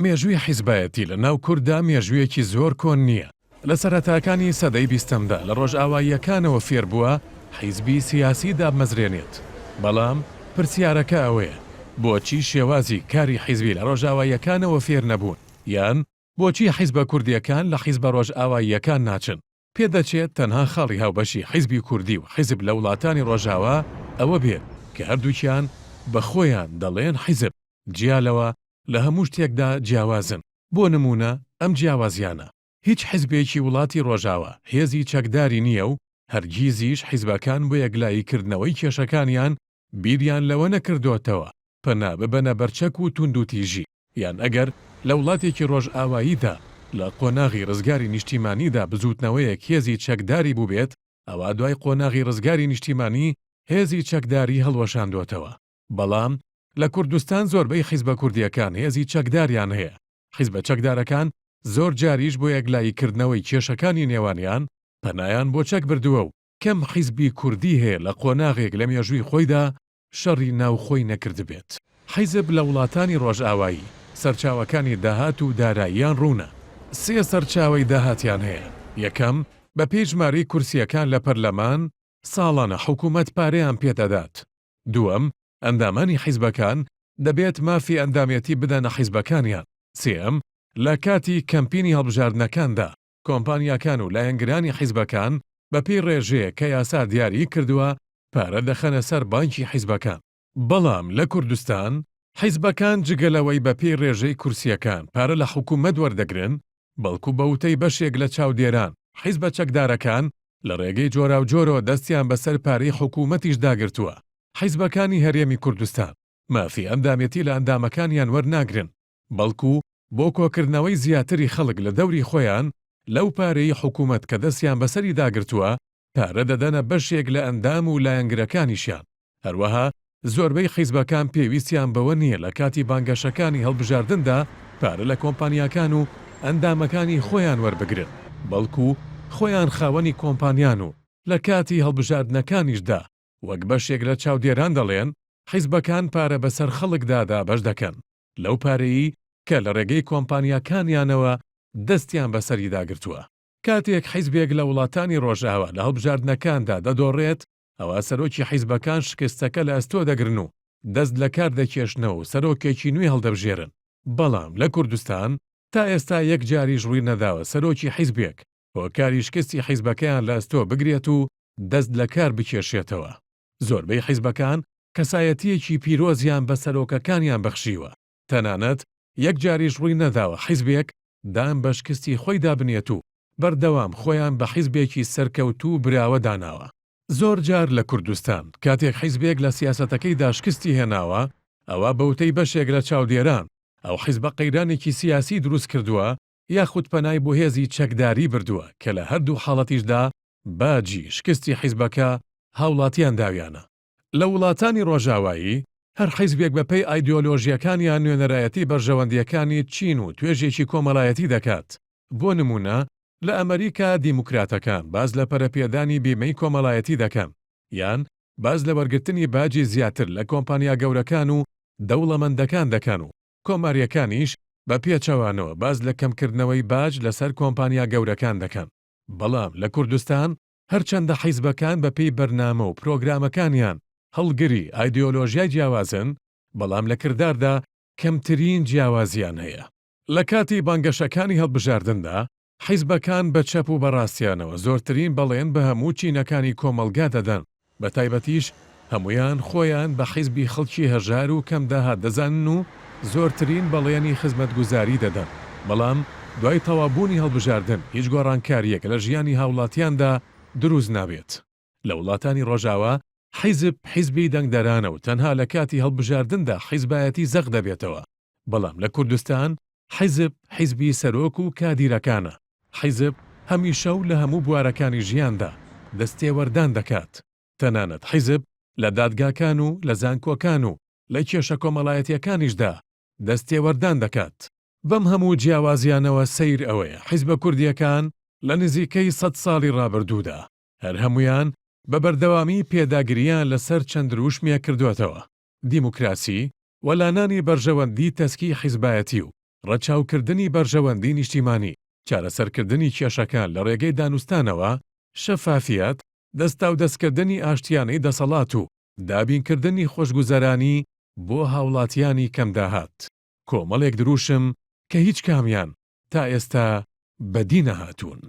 مێژووی حیزبایەتی لە ناو کورددا مێژوویەکی زۆر کۆن نییە. لە سەرەتاکانی سەدەی بیستەمدا لە ڕۆژئاواییەکانەوە فێر بووە حیزبی سیاسی دابمەزرێنێت. بەڵام پرسیارەکە ئەوەیە بۆچی شێوازی کاری حیزبی لە ڕۆژئاواییەکانەوە فێر نەبوون؟ یان بۆچی حیزبە کوردییەکان لە حیزبە ڕۆژئاواییەکان ناچن؟ پێدەچێت تەنها خاڵی هاوبەشی حیزبی کوردی و حیزب لە وڵاتانی ڕۆژاوا ئەوە بێت کە هەردووکیان بە خۆیان دەڵێن حیزب، جیا لەوە لە هەموو شتێکدا جیاوازن، بۆ نموونە ئەم جیاوازیانە، هیچ حیزبێکی وڵاتی ڕۆژاوا هێزی چەکداری نییە و هەرگیزیش حیزبەکان بۆ یەکلاییکردنەوەی کێشەکانیان بیریان لەوە نەکردۆتەوە پەنا ببەنە بەر چەک و توندوتیژی. یان ئەگەر لە وڵاتێکی ڕۆژئاواییدا لە قۆناغی ڕزگاری نیشتیمانیدا بزووتنەوەیەک هێزی چەکداری بووبێت، ئەوا دوای قۆناغی ڕزگاری نیشتیمانی هێزی چەکداری هەڵوەشاندۆتەوە. بەڵام لە کوردستان زۆربەی حیزبە کوردییەکان هێزی چەکداریان هەیە. حیزبە چەکدارەکان زۆر جاریش بۆ یەکلاییکردنەوەی کێشەکانی نێوانیان پەنایان بۆ چەک بردووە و کەم حیزبی کوردی هەیە لە قۆناغێک لە مێژووی خۆیدا شەڕی ناوخۆی نەکردبێت. حیزب لە وڵاتانی ڕۆژئاوایی، سەرچاوەکانی داهات و داراییان ڕوونە. سێ سەرچاوەی داهاتیان هەیە، یەکەم، بەپێی ژمارەی کورسییەکان لە پەرلەمان، ساڵانە حکوومەت پارەیان پێ دەدات. دووەم، ئەندامانی حیزبەکان دەبێت مافی ئەندامێتی بدەنە حیزبەکانیان. سێیەم، لە کاتی کەمپینی هەڵبژاردنەکاندا، کۆمپانیاکان و لایەنگرانی حیزبەکان بەپێی ڕێژەیەک کە یاسا دیاریی کردووە، پارە دەخەنە سەر بانکی حیزبەکان. بەڵام لە کوردستان حیزبەکان جگە لەوەی بەپێی رێژەی کورسییەکان پارە لە حکومەت وەردەگرن، بەڵکو بە وتەی بەشێک لە چاودێران، حیزبە چەکدارەکان لە رێگەی جۆراوجۆرەوە دەستیان بەسەر پارەی حکومەتیشدا گرتووە. حیزبەکانی هەرێمی کوردستان مافی ئەندامێتی لە ئەندامەکانیان وەرناگرن، بەڵکو بۆ کۆکردنەوەی زیاتری خەڵک لە دەوری خۆیان لەو پارەی حکومەت کە دەستیان بەسەریدا گرتووە، پارە دەدەنە بەشێک لە ئەندام و لایەنگرەکانیشیان. هەروەها زۆربەی حیزبەکان پێویستیان بەوە نییە لە کاتی بانگەشەکانی هەڵبژاردندا پارە لە کۆمپانیاکان و ئەندامەکانی خۆیان وەربگرن، بەڵکو خۆیان خاوەنی کۆمپانیان و لە کاتی هەڵبژاردنەکانیشدا وەک بەشێک لە چاودێران دەڵێن حیزبەکان پارە بەسەر خەڵکدا دابەش دەکەن لەو پارەی کە لە ڕێگەی کۆمپانیاکانیانەوە دەستیان بەسەریدا گرتووە. کاتێک حیزبێک لە وڵاتانی ڕۆژئاوا لە هەڵبژاردنەکاندا دەدۆڕێت، ئەوا سەرۆکی حیزبەکان شکستەکە لە ئەستۆ دەگرن و دەست لە کار دەکێشنەوە و سەرۆکێکی نوێ هەڵدەبژێرن. بەڵام لە کوردستان تا ئێستا یەک جاریش ڕووی نەداوە سەرۆکی حیزبێک هۆکاری شکستی حیزبەکەیان لە ئەستۆ بگرێت و دەست لە کار بکێشێتەوە. زۆربەی حیزبەکان کەسایەتییەکی پیرۆزیان بە سەرۆکەکانیان بەخشیوە. تەنانەت یەک جاریش ڕووی نەداوە حیزبێک دان بە شکستی خۆیدا بنێت و بەردەوام خۆیان بە حیزبێکی سەرکەوتوو و براوە داناوە. زۆر جار لە کوردستان کاتێک حیزبێک لە سیاسەتەکەیدا شکستی هێناوە، ئەوا بە وتەی بەشێک لە چاودێران، ئەو حیزبە قەیرانێکی سیاسی دروست کردووە یاخود پەنای بۆ هێزی چەکداری بردووە کە لە هەردوو حاڵەتیشدا باجی شکستی حیزبەکە هاوڵاتیان داویانە. لە وڵاتانی ڕۆژاوایی، هەر حیزبێک بە پێی ئایدیۆلۆژییەکانیان نوێنەرایەتی بەرژەوەندییەکانی چین و توێژێکی کۆمەڵایەتی دەکات. بۆ نموونە لە ئەمەریکا دیموکراتەکان باس لە پەرەپێدانی بیمەی کۆمەڵایەتی دەکەن، یان باس لە وەرگرتنی باجی زیاتر لە کۆمپانیا گەورەکان و دەوڵەمەندەکان دەکەن و کۆمارییەکانیش بە پێچەوانەوە باس لە کەمکردنەوەی باج لەسەر کۆمپانیا گەورەکان دەکەن. بەڵام لە کوردستان هەرچەندە حیزبەکان بە پێی بەرنامە و پرۆگرامەکانیان هەڵگری ئایدیۆلۆژیای جیاوازن، بەڵام لە کرداردا کەمترین جیاوازیان هەیە. لە کاتی بانگەشەکانی هەڵبژاردندا، حیزبەکان بە چەپ و بە ڕاستیانەوە زۆرترین بەڵێن بە هەموو چینەکانی کۆمەڵگا دەدەن، بە تایبەتیش هەموویان خۆیان بە حیزبی خەڵکی هەژار و کەم داهات دەزانن و زۆرترین بەڵێنی خزمەتگوزاری دەدەن، بەڵام دوای تەواوبوونی هەڵبژاردن هیچ گۆڕانکارییەک لە ژیانی هاوڵاتیاندا دروست نابێت. لە وڵاتانی ڕۆژاوا حیزب حیزبی دەنگدەرانە و تەنها لە کاتی هەڵبژاردندا حیزبایەتی زەق دەبێتەوە، بەڵام لە کوردستان حیزب حیزبی سەرۆک و کادیرەکانە، حیزب هەمیشە و لە هەموو بوارەکانی ژیاندا دەستێوەردان دەکات، تەنانەت حیزب لە دادگاکان و لە زانکۆکان و لە کێشە کۆمەڵایەتیەکانیشدا دەستێوەردان دەکات. بەم هەموو جیاوازیانەوە سەیر ئەوەیە حیزبە کوردیەکان لە نزیکەی سەت ساڵی ڕابردوودا هەر هەموویان بە بەردەوامی پێداگرییان لە سەر چەند دروشمێک کردۆتەوە، دیموکراسی، وەلانانی بەرژەوەندی تەسکی حیزبایەتی و. ڕەچاوکردنی بەرژەوەندی نیشتیمانی، چارەسەرکردنی کێشەکان لە ڕێگەی دانوستانەوە، شەفافیەت، دەستاودەستکردنی ئاشتیانەی دەسەڵات و دابینکردنی خۆشگوزەرانی بۆ هاوڵاتیانی کەمداهات. کۆمەڵێک دروشم کە هیچ کامیان تا ئێستا بەدی نەهاتوون.